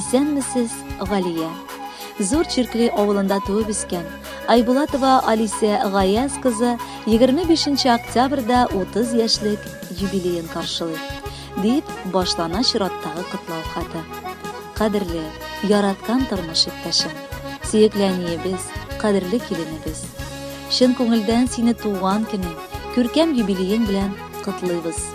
Исәнмесез, Галия. Зур Чиркли авылында туып үскән Айбулатова Алисә Гаяз кызы 25 октябрьдә 30 яшьлек юбилеен каршылый. Дип башлана чираттагы котлау хаты. Кадерле, яраткан тормыш иптәшем, сөекле әниебез, кадерле киленебез. Чын күңелдән сине туган көнең, күркәм юбилеең белән котлыйбыз.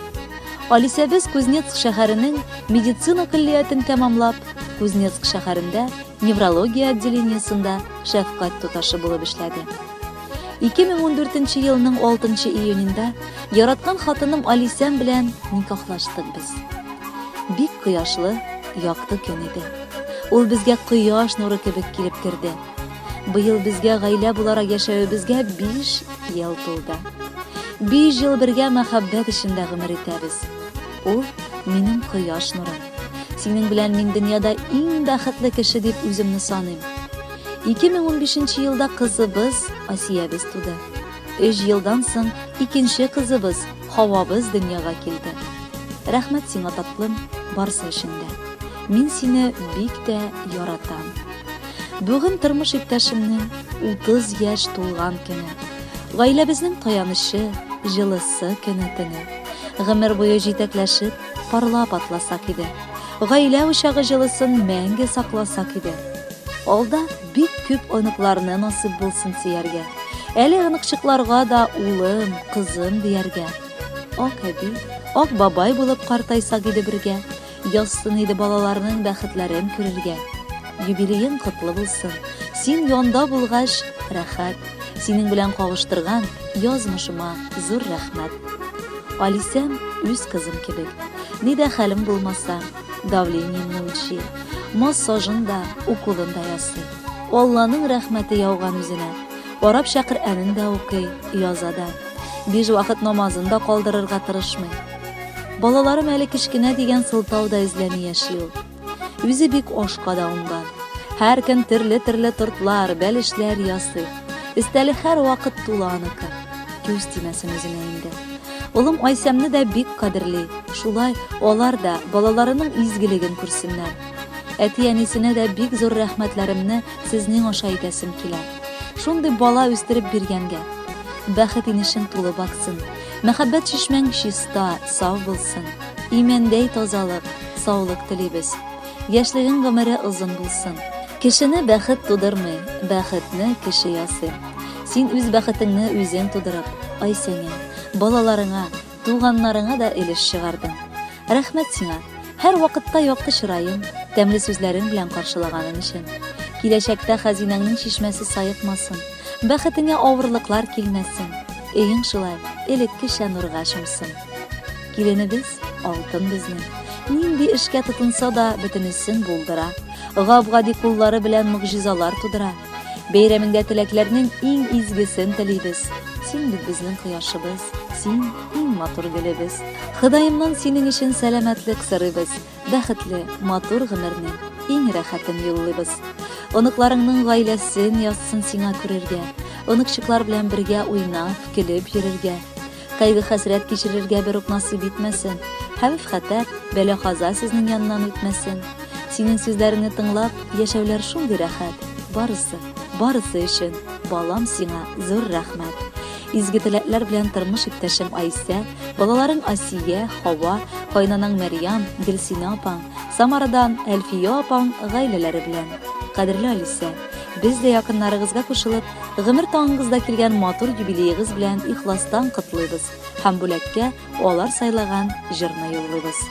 Алисәбез Кузнецк шәһәренең медицина көллиятен тәмамлап, Кузнецк шәһәрендә неврология отделениесында шәфкать туташы булып эшләде. 2014 елның 6 июнендә яраткан хатыным Алисәм белән никахлаштык без. Бик кояшлы, якты көн иде. Ул безгә кояш нуры кебек килеп керде. Быел безгә гаилә буларак яшәвебезгә 5 ел тулды. 5 ел бергә мәхәббәт эчендә гомер итәбез. Ул минем кояш нурым. Синең белән мин дөньяда иң бәхетле кеше дип үземне саныйм. 2015 елда кызыбыз Асиябез туды. Өч елдан соң икенче кызыбыз Хавабыз дөньяга килде. Рәхмәт сиңа, татлым, барсы өчен дә. Мин сине бик тә яратам. Бүген тормыш иптәшемнең 30 яшь тулган көне. Гаиләбезнең таянычы, җылысы көне-төне. Гомер буе җитәкләшеп, парлап атласак иде. Гаилә учагы җылысын мәңге сакласак иде. Алда бик күп оныкларны насыйп булсын сөяргә. Әле оныкчыкларга да улым, кызым дияргә. Ак әби, ак бабай булып картайсак иде бергә. Язсын иде балаларның бәхетләрен күрергә. Юбилеең котлы булсын. Син янда булгач, рәхәт. Синең белән кавыштырган язмышыма зур рәхмәт. Алисәм үз кызым кебек. Ни дә хәлем булмаса, давлениемне үлчи. Массажын да, уколын да ясый. Алланың рәхмәте яуган үзенә. Арабча Коръәнен дә укый, яза да. Биш вакыт намазын да калдырырга тырышмый. Балаларым әле кечкенә дигән сылтау да эзләми яши ул. Үзе бик ашка да уңган. Һәр көн төрле-төрле тортлар, бәлешләр ясый. Өстәле һәрвакыт тулы аныкы. Күз тимәсен үзенә инде. Улым Айсәмне дә бик кадерли. Шулай алар да балаларының изгелеген күрсеннәр. Әти-әнисенә дә бик зур рәхмәтләремне сезнең аша әйтәсем килә. Шундый бала үстереп биргәнгә. Бәхет инешең тулып аксын. Мәхәббәт чишмәң чиста, саф булсын. Имәндәй тазалык, саулык телибез. Яшьлегең гомере озын булсын. Кешене бәхет тудырмый, бәхетне кеше ясый. Син үз бәхетеңне үзең тудырып, Айсәңә, балаларыңа, туганнарыңа да өлеш чыгардың. Рәхмәт сиңа, һәрвакытта якты чыраең, тәмле сүзләрең белән каршылаганың өчен. Киләчәктә хәзинәңнең чишмәсе саекмасын, бәхетеңә авырлыклар килмәсен, өең шулай элеккечә нурга чумсын. Киленебез алтын безнең. Нинди эшкә тотынса да, бөтенесен булдыра. Гап-гади куллары белән могҗизалар тудыра. Бәйрәмеңдә теләкләрнең иң изгесен телибез. Син бит безнең кояшыбыз, син иң матур гөлебез. Ходаемнан синең өчен сәламәтлек сорыйбыз, бәхетле, матур гомернең иң рәхәтен юллыйбыз. Оныкларыңның гаиләсен язсын сиңа күрергә, оныкчыклар белән бергә уйнап, көлеп йөрергә. Кайгы-хәсрәт кичерергә бер үк насыйп итмәсен. Хәвеф-хәтәр, бәла-каза сезнең яннан үтмәсен. Синең сүзләреңне тыңлап, яшәүләр шундый рәхәт. Барысы, барысы өчен, балам сиңа зур рәхмәт. Изге теләкләр белән тормыш иптәшем Айсә, балаларың Асия, Хава, кайнанаң Мәрьям, Гөлсинә апаң, Самарадан Әлфия апаң гаиләләре белән. Кадерле Алисә, без дә якыннарыгызга кушылып, Гомер таңыгызда килгән матур юбилеегыз белән ихластан котлыйбыз һәм бүләккә алар сайлаган җырны юллыйбыз.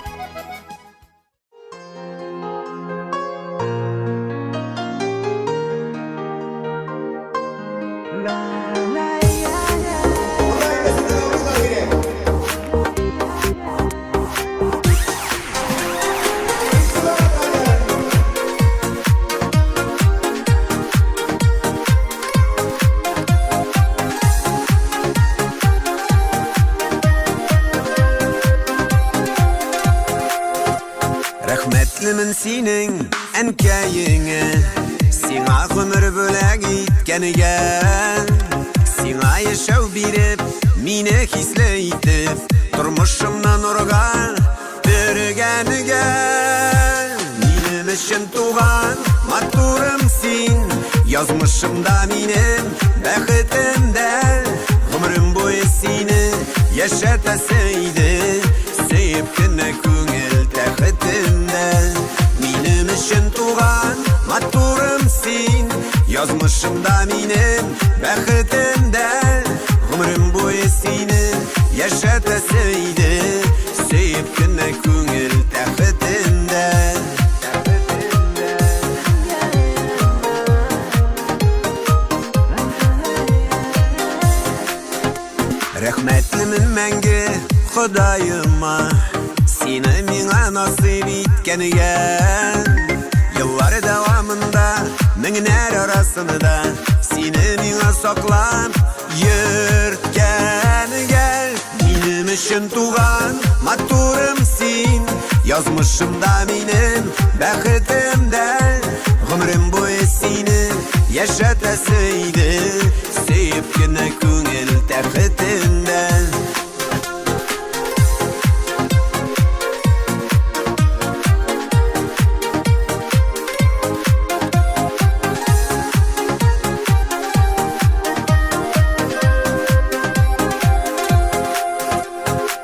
Рәхмәтлемен синең әнкәеңә, Сиңа гомер бүләк иткәнгә. Сиңа яшәү биреп, мине хисле итеп, Тормышымны нурга төргәнгә. Минем өчен туган матурым син, Язмышымда минем, бәхетем дә. Гомерем буе сине яшәтәсе иде, Сөеп кенә күңел тәхетендә. Минем өчен туган матурым син, Язмышымда минем, бәхетем дә. Гомерем буе сине яшәтәсе иде, Сөеп кенә күңел тәхетендә. Рәхмәтлемен мәңге Ходаема, Сине миңа насыйп иткәнгә. Еллар дәвамында, меңнәр арасында Сине миңа саклап йөрткәнгә. Минем өчен туган матурым син, Язмышымда минем, бәхетем дә. Гомерем буе сине яшәтәсе иде, Сөеп кенә күңел тәхетендә.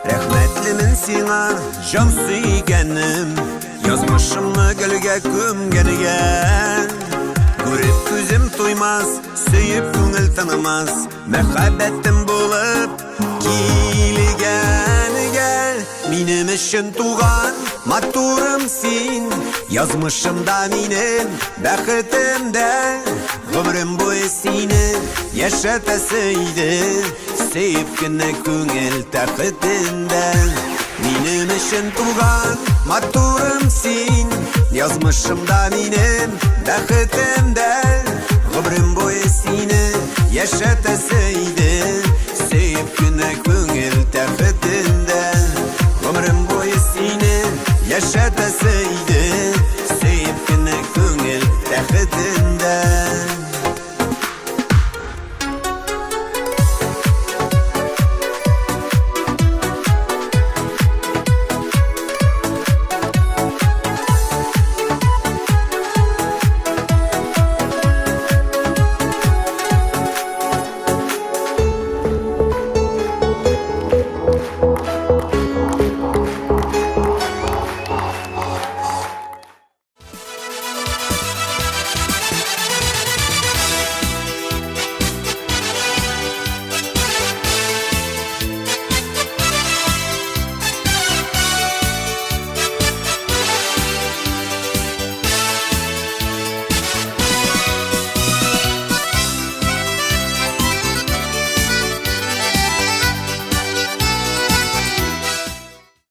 Рәхмәтлемен сиңа, җан сөйгәнем, Язмышымны гөлгә күмгәнгә. Күреп күзем туймас, сөеп күңел тынымас, Мәхәббәтем булып килгәнгә. Минем өчен туган матурым син, Язмышымда минем, бәхетем дә. Гомерем буе сине яшәтәсе иде, Сөеп кенә күңел тәхетендә. Минем өчен туган матурым син, Язмышымда минем, бәхетем дә. Гомерем буе сине яшәтәсе.